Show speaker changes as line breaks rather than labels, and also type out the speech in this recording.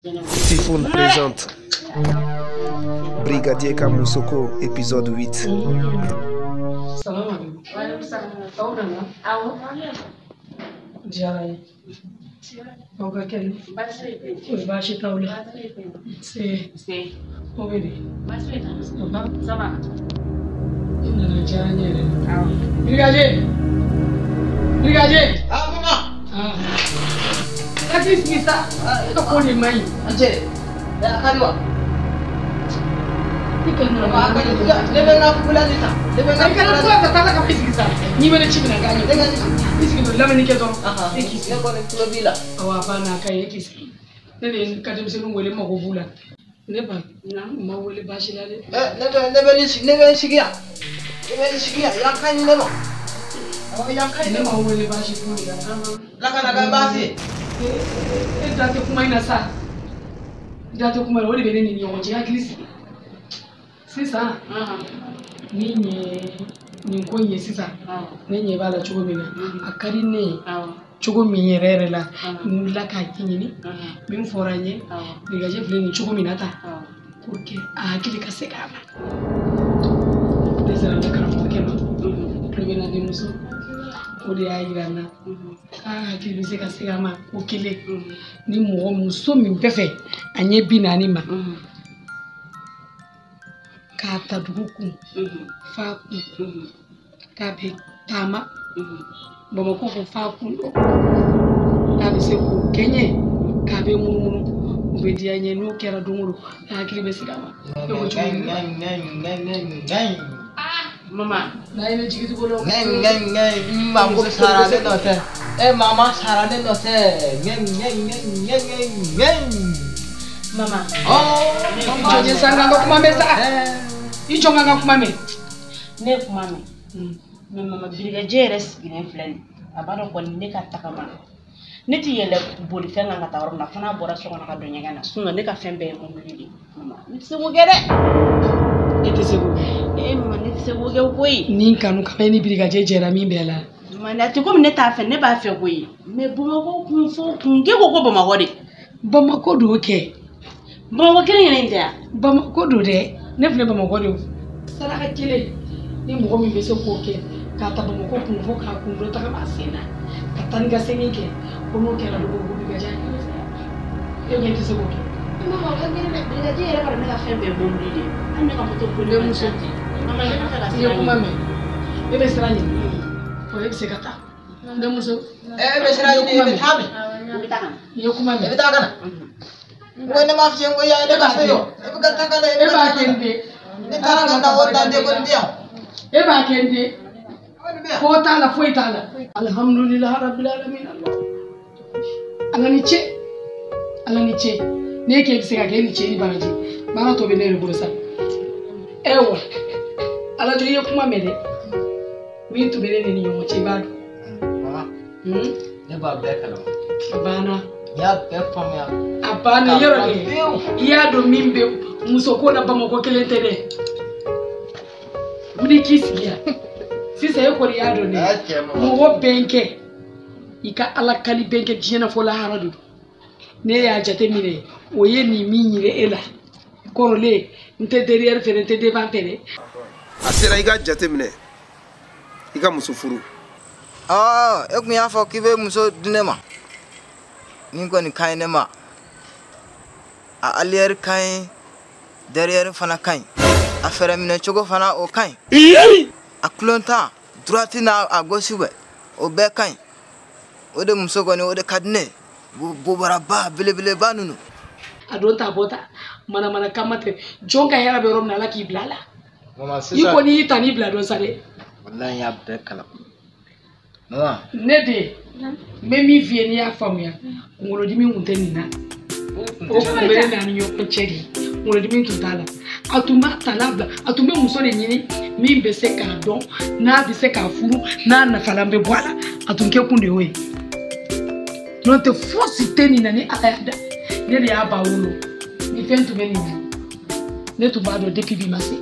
Typhoon présente Brigadier ka musoko épisode 8.
Salam alaikum. Aw nana?
Awɔ.
Diyara n ye. Aw ka kɛnɛ?
Baasi foyi tɛ yen.
O baasi t'aw la.
Baasi foyi tɛ yen.
Se.
Se.
O bɛ di?
Baasi foyi t'an na.
Ça va?
Ça va.
I nana diyara n ye yɛrɛ.
Awɔ.
Brigadier! Brigadier!
Ah, maman.
Ah. Hakili sigi sa. E ka ko de man ɲi.
An cɛ. A ka di wa?
I kana
A ka di. Ne bɛ n ka fugulan de ta. Ne bɛ n ka
I kana to ka taa ka i sigi sa. N'i bɛ ne ci minɛ k'a ɲɛ.
Ne ka sigi.
I sigi don lamɛnni kɛ dɔrɔn. E k'i sigi.
Ne kɔni tulo b'i la.
Awɔ, a banna, a ka ɲi, e k'i sigi. Ne de ye n ka denmisɛnninw wele, n mago b'u la. Ne ba, n ma wele baasi la dɛ.
Ne bɛ n sigi yan. Ne bɛ n sigi yan. Yan ka ɲi ne ma. Awɔ, yan ka ɲi
Ne
ne ma.
ma wele baasi foyi la.
Lakana ka baasi ye.
E da tɛ kuma in na sa. Da tɛ kuma in na, o de bɛ ne ni ɲɔgɔn cɛ, hakili sigi. Sisan, ni ye nin ko in ye sisan, ne ɲɛ b'a la cogo min na, a ka di ne ye cogo min yɛrɛ yɛrɛ la, n wulila k'a ɲɛɲini, min fɔra n ye, brigadier filɛ nin cogo min na tan, pour que a hakili ka segin a ma. Ne sera ne karamɔgɔkɛ ma, ne bɛ na denmuso, o de y'a yira n na k'a hakili bɛ se ka segin a ma ko kelen. Ni mɔgɔ muso min bɛ fɛ a ɲɛ 40 ma, k'a ta dugu kun f'a kun, k'a bɛ taama Bamakɔ ko f'a kun dɔn, k'a bɛ se k'o kɛɲɛ, k'a bɛ munumunu, o bɛ diya n ye. N'o kɛra don o don, a hakili bɛ segin a ma. E ko cogo di?
Mama.
N'a ye ne jigi tugu o la.
Ŋɛ ŋɛ ŋɛ n mako sara ne nɔ tɛ. E mama sara ne nɔ tɛ. Ŋɛ ŋɛ ŋɛ ŋɛ ŋɛ ŋɛ.
Mama.
Ɔ
I jɔ n ye sa, n ka kuma mɛn sa. I jɔ n ka kuma mɛn.
Ne ye kuma mɛn. Mais mama, brigadier yɛrɛ sigilen filɛ nin ye. A b'a dɔn kɔni ne ka tagama. Ne ti yɛlɛ bolifɛn kan ka taa yɔrɔ min na, fo n'a bɔra so kɔnɔ ka don ɲɛgɛn na. Sinon ne ka fɛn bɛɛ ye mobili de ye. Mama, ne tɛ se k'o kɛ dɛ.
E tɛ se k'o kɛ.
Ee mama, ne tɛ se k'o kɛ koyi.
Nin kanu kama e ni brigadier jɛra min bɛɛ la.
Mama, a tɛ komi ne t'a fɛ, ne b'a fɛ koyi. Mais Bamakɔ kun fo kun k'e ko ko Bamakɔ de.
Bamakɔ don kɛ.
Bamakɔ kelen kelen in tɛ yan.
Bamakɔ don dɛ. Ne filɛ Bamakɔ de o. Saraka kelen ni mɔgɔ min bɛ se k'o kɛ k'a ta Bamakɔ kun fo k'a kun dɔ tagama a sen na ka taa ni ka segin kɛ, ko n'o kɛra don o don brigadier hakili bɛ segin a ma. E ko e tɛ se k'o kɛ.
Mama, o ka girin dɛ. Brigadier yɛrɛ b'a dɔn ne ka fɛn bɛɛ ye mobili de ye. Hali ne ka moto boli
Ne
man
muso.
ca ten. Mama, ne bɛ fɛ ka
I ye
sira
kuma
ɲini.
mɛn. E bɛ sira ɲini. Ɔ, e bɛ se ka taa. Ne muso.
E bɛ sira ɲini, e bɛ taa min?
N bɛ taa ka na.
I ye kuma
E bɛ
mɛn.
taa ka na. N ko ne m'a f'i ye n ko ya ne ka so jɔ. E bɛ ka taa ka na, e
E
bɛ ka
b'a
taa
kɛ
ka
n
na.
den.
Ne taara ka taa o dan den kɔni bɛ yan.
E b'a kɛ n den.
Kɔni bɛ yan.
Ko t'a la, foyi t'a la. Alhamdulilah rabbil alamin. Ala ni ce. Ala ni ce. Ne k'e bɛ se ka kɛ e ni ce ni baraji. Baara tɔ bɛ ne yɛrɛ bolo sa. Ayiwa, Ala jɔ, i ye kuma mɛn dɛ. Min tun bɛ ne ni ɲɔgɔn cɛ, i b'a dɔn.
Mama, ne b'a bɛɛ kalama.
A banna.
N y'a bɛɛ faamuya.
A banna yɔrɔ de.
Pewu.
I y'a dɔn min bɛ muso ko la Bamakɔ kelen tɛ dɛ. Wuli k'i sigi yan. Sisan e kɔni y'a dɔn dɛ.
A cɛ mama.
Mɔgɔ bɛnkɛ, i ka Ala kali bɛnkɛ diɲɛ na fɔ lahara de don. Ne y'a jate minɛ, o ye nin min yira e la. Kɔrɔlen, n tɛ derrière fɛ dɛ, n tɛ devant fɛ dɛ.
A sera i ka jate minɛ i ka muso furu.
Ɔ, e kun y'a fɔ k'i bɛ muso di ne ma. Min kɔni ka ɲi ne ma. A arrière ka ɲi, derrière fana ka ɲi. A fɛɛrɛ minɛ cogo fana o ka ɲi. A kulontan, droite n'a a gauche bɛ, o bɛɛ ka ɲi. O de muso kɔni, o de ka di ne ye. Bobaraba belebeleba ninnu.
A don ta bɔ ta, manamana kama tɛ. Jɔn ka hɛrɛ bɛ yɔrɔ min na, Ala k'i bila a la.
Mama,
I
sisan.
kɔni y'i ta n'i bila dɔn sa dɛ.
Walahi n y'a bɛɛ kalama. Mama.
Ne de, n bɛ min f'i ye n'i y'a faamuya, kunkolodimi kun tɛ nin na. O kun bɛ ne n'a ni ɲɔgɔn cɛ de. Kunkolodimi tun t'a la. A tun b'a ta n'a bila, a tun bɛ muso de ɲini min bɛ se k'a dɔn, n'a bɛ se k'a furu, n'a nafalan bɛ bɔ a la. A tun kɛ kun de y'o ye. N'o tɛ fosi tɛ nin na ni Ala y'a da. Ne de y'a ba wolo. Ni fɛn tun bɛ nin na, ne tun b'a dɔn depuis bi ma se.